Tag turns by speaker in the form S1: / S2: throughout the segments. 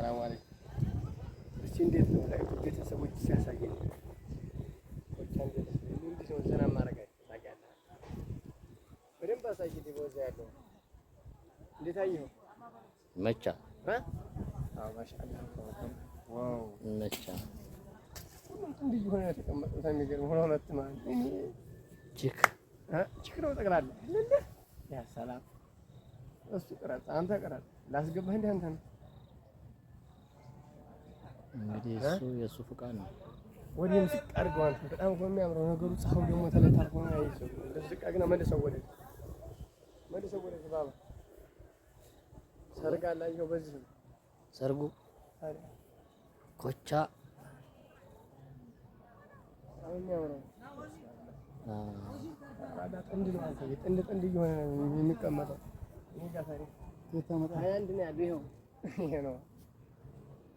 S1: ሰላም አለይኩም። እስኪ እንዴት ነው ቤተሰቦች ሲያሳየን እንዴት ነው ዘና ማድረጋቸው ታውቂያለህ? በደንብ አሳይልኝ። በዛ ያለው እንዴት አየኸው?
S2: መቻ
S1: አዎ፣ ማሻአላህ wow
S2: መቻ
S1: ሁሉም ጥንድ እየሆነ ነው የተቀመጠው። የሚገርም ሁለት ሁለት ማለት
S2: chick
S1: chick ነው ጠቅላላ። ያ ሰላም እሱ ቅረጽ፣ አንተ ቅረጽ። ላስገባህ እንደ አንተ ነው
S2: እንግዲህ እሱ የእሱ ፍቃድ ነው።
S1: ወዲህም ዝቅ አድርገው አንተ። በጣም እኮ የሚያምረው ነገሩ ፀሐዩ ደግሞ ተለይ ታርፎ ነው ያይዘው። እንደዚህ ዝቅ አድርግና መልሰው ወደ መልሰው ወደ ባባ ሰርግ አለ። አየኸው? በዚህ ነው
S2: ሰርጉ ኮቻ
S1: በጣም የሚያምረው ጥንድ ነው። አንተ ጥንድ ጥንድ እየሆነ ነው የሚቀመጠው። ሃይላንድ ነው ያለው። ይኸው ይሄ ነው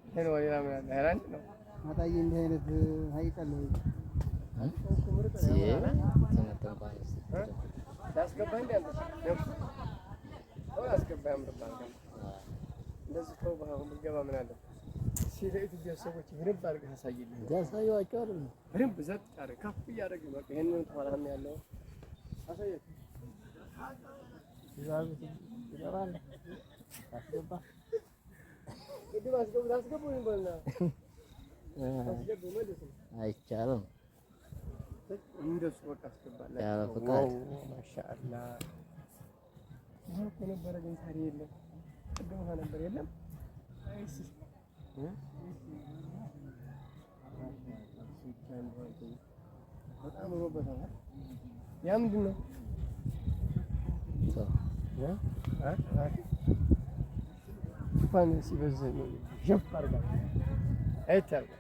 S1: ይሄ ነው። ሌላ ምን አለ? ሃይላንድ ነው።
S3: ማታዬ እንዲህ አይነት ሀይቅ አለ ወይ?
S1: ላስገባህ እንደ አንተ አስገባህ፣ ያምርብሃል። እንደዚህ ተውበህ አሁን ብትገባ ምን አለ? እስኪ ለኢትዮጵያ ሰዎች በደንብ አድርገህ አሳይልኝ።
S2: ያሳየኋቸው አይደል?
S1: በደንብ ዘጥ አድርገህ ከፍ እያደረግህ በቃ ይሄንን ተኋላም ያለው አሳያቸው።
S2: አስገባ
S1: ቅድም አስገቡ አስገቡ በልና አስገቡ መልስ
S2: አይቻልም።
S1: እንደሱ በቃ አስገባላችሁ።
S2: ያለ ፍቃድ።
S1: ማሻአላህ ይሄ እኮ ነበረ፣ ግን ዛሬ የለም። ቅድም ውሃ ነበር የለም። በጣም ሮበታል። ያ ምንድን ነው? እንኳን ሲበዝ ሸፍ አድርጋ አይቻልም።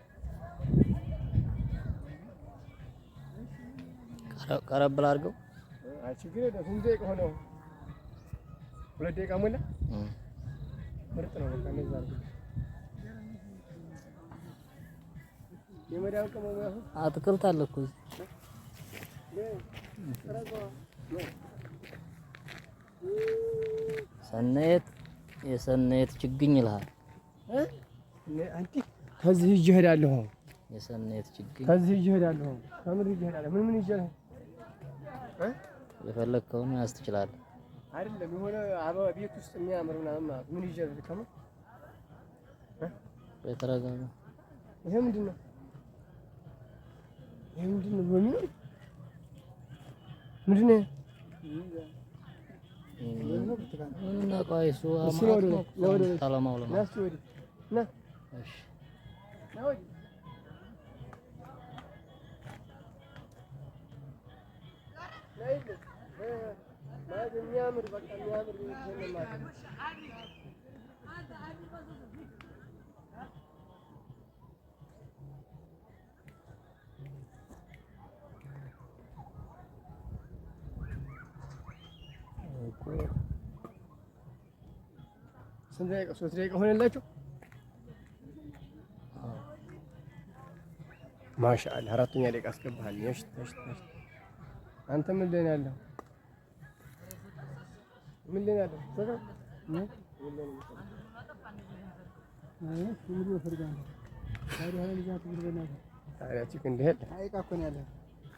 S2: ቀረብ ላድርገው።
S1: አይ ችግር የለም። ስንት ደቂቃ ሆነው? 2 ደቂቃ ሞላ። ምርጥ ነው። በቃ እንደዛ አድርገው። የመዳም ቅመሙ ያሁን
S2: አትክልት አለ እኮ እዚህ። ሰናየት የሰናየት ችግኝ ይልሃል።
S1: አንቺ ከዚህ ይዤ እሄዳለሁ።
S2: የሰናየት ችግኝ
S1: ከዚህ ይዤ እሄዳለሁ። ከምድር ይዤ እሄዳለሁ። ምን ምን ይዤ
S2: የፈለግከውን መያዝ ትችላለህ።
S1: አይደለም የሆነ አበባ ቤት ውስጥ የሚያምር ምናምን ማለት ምን ይዤ ልሂድ? ከምን
S2: የተረጋጋ
S1: ይሄ ምንድን ነው? ይሄ ምንድን ነው? ሎሚ ነው? ምንድን ነው?
S2: እና ቆይ እሱ
S1: እሱ ነው ወደ ነው ወደ
S2: ታለማው ለማ
S1: ና እስኪ ወዲህ ና
S2: እሺ
S1: ና ወዲህ ና ይልህ ማለት የሚያምር በቃ የሚያምር ቤት ነው ማለት ነው። ስንት ደቂቃ? 3 ደቂቃ ሆነላችሁ። ማሻአላህ አራተኛ ደቂቃ አስገባሃል። እሺ እሺ እሺ። አንተ ምን ላይ ነው ያለው? ምን ላይ ነው ያለው? ምን ላይ ነው ታዲያ? chick እንዲህ የለ
S3: ሀይቅ እኮ ነው ያለው።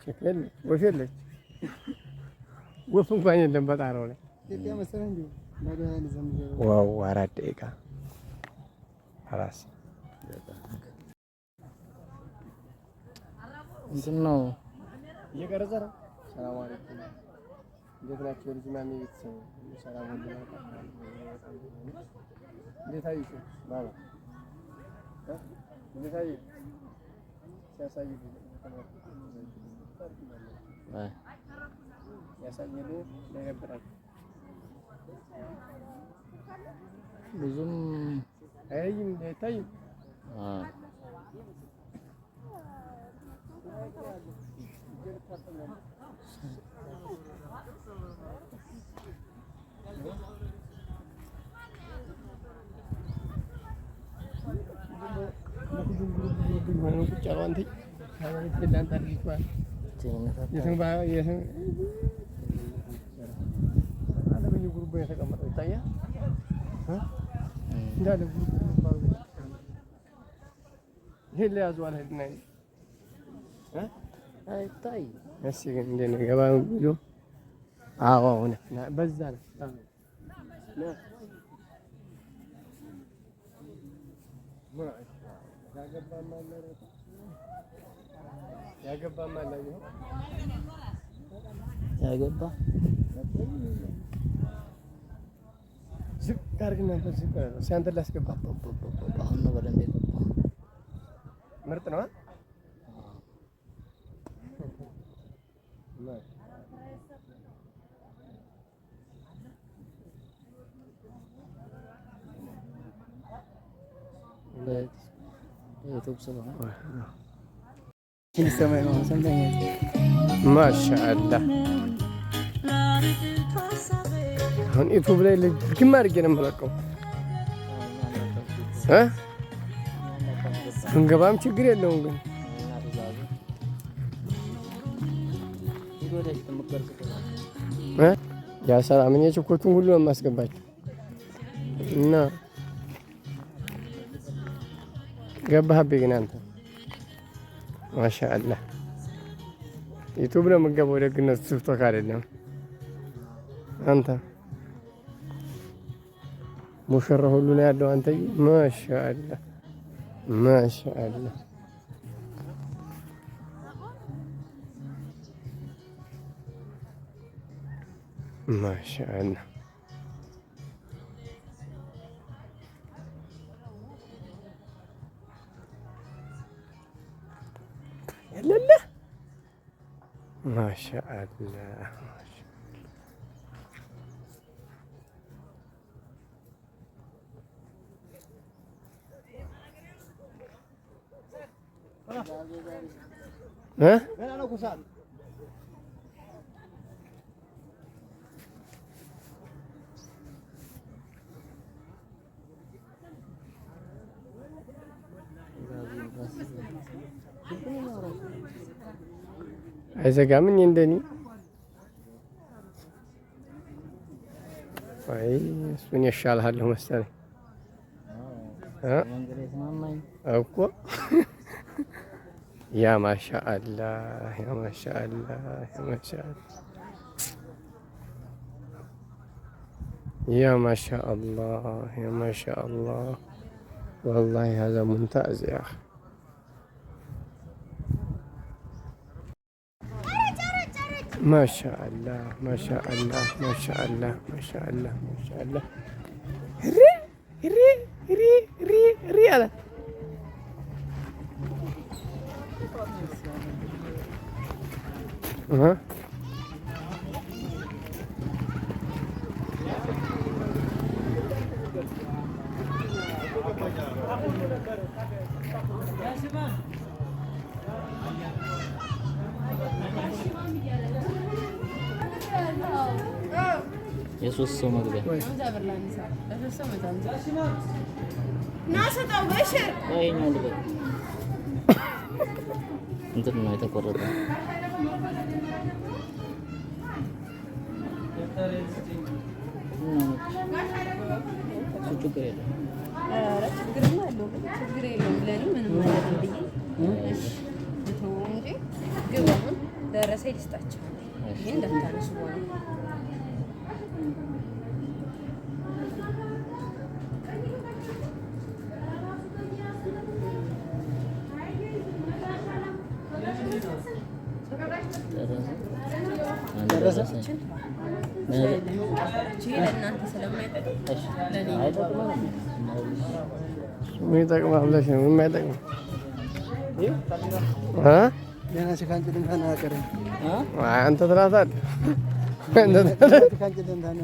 S1: chick የለ ወፍ የለች ወፍ እንኳን የለም በጣራው ላይ።
S3: ኢትዮጵያ መሰለህ እንዴ? ባዶ ሀይል ይዘህ የምትገባው።
S1: wow 4 ደቂቃ አራስ
S2: እንትን ነው
S1: እየቀረጸ ነው። ሰላም አለይኩም እንዴት ናቸው? የልጅ ማሚ ቤተሰብ ሁሉ ሰላም ሁሉ መልካም። እንዴት አየሽ ባባ? እንዴት አየሽ? ሲያሳይ ያሳየልህ እንዳይደብራችሁ
S2: ብዙም
S1: አይይም አይታይም። ቁጭ ያለው አንተ የተቀመጠው ይታያል እንዳለ group group። ይሄን ለያዙ አልሄድና
S2: አይታይ።
S1: እስኪ ግን እንዴት ነው ገባ ብሎ? አዎ ና ና፣ በዛ ነው ና። ያገባማ አለ።
S2: ያገባ።
S1: ዝቅ አድርግና ዝቅ አድርግ። አንተን ላስገባ።
S2: አሁን ነው በደንብ የገባው።
S1: ምርጥ ነው።
S2: ዩቱብ ስለሆነ።
S3: ሰማይ ነው ሰምተኛል።
S1: ማሻአላህ፣ አሁን ዩቱብ ላይ ልግም አድርጌ ነው የምለቀው እ ብንገባም ችግር የለውም ግን። እ ያ ሰላም፣ እኔ ችኮቹን ሁሉ ነው የማስገባቸው እና ገባህብኝ ግን አንተ። ማሻአላህ፣ ዩቱብ ነው የምገባው። ደግነቱ ቲክቶክ አይደለም። አንተ ሙሽራ ሁሉ ነው ያለው። አንተዬ ማሻአላህ ማሻአላህ ማሻአላህ። የለለ ማሻአላህ። እ አይዘጋም። እኔ እንደኔ አይ እሱን ይሻልሃለሁ መሰለኝ እኮ። ያ ማሻአላህ፣ ያ ማሻአላህ፣ ያ ማሻአላህ፣ ያ ማሻአላህ፣ ያ ማሻአላህ፣ ወላሂ ሀዛ ሙምታዝ ያ አኺ። ማሻአላህ ማሻአላህ ማሻአላህ ማሻአላህ ማሻአላህ፣ ሪ ሪ ሪ ሪ ሪ አለ።
S2: የሶስት ሰው መግቢያ። ይኸኛው ልቀቅ። እንትን ነው የተቆረጠ። እሱ ችግር የለውም።
S4: ችግርማ አለው ግን ችግር የለውም። ለእኔ ምንም አይደለም ብዬ እሺ ልተወው እንጂ ግብ አሁን ደረሰኝ ልስጣቸው። ይሄን እንዳታነሱ በኋላ።
S2: አንድ ደረሰኝ።
S4: ይሄ ለእናንተ ስለማይጠቅም ለእኔ
S2: አይጠቅምም።
S1: ምን ይጠቅማል ብለሽ ነው? ምንም አይጠቅምም እ
S3: ደህና ሲካንጭ ድንታን አቀረኝ።
S1: አንተ ትላታለህ። አንተ ትላታለህ።
S3: ሲካንጭ ድንታን።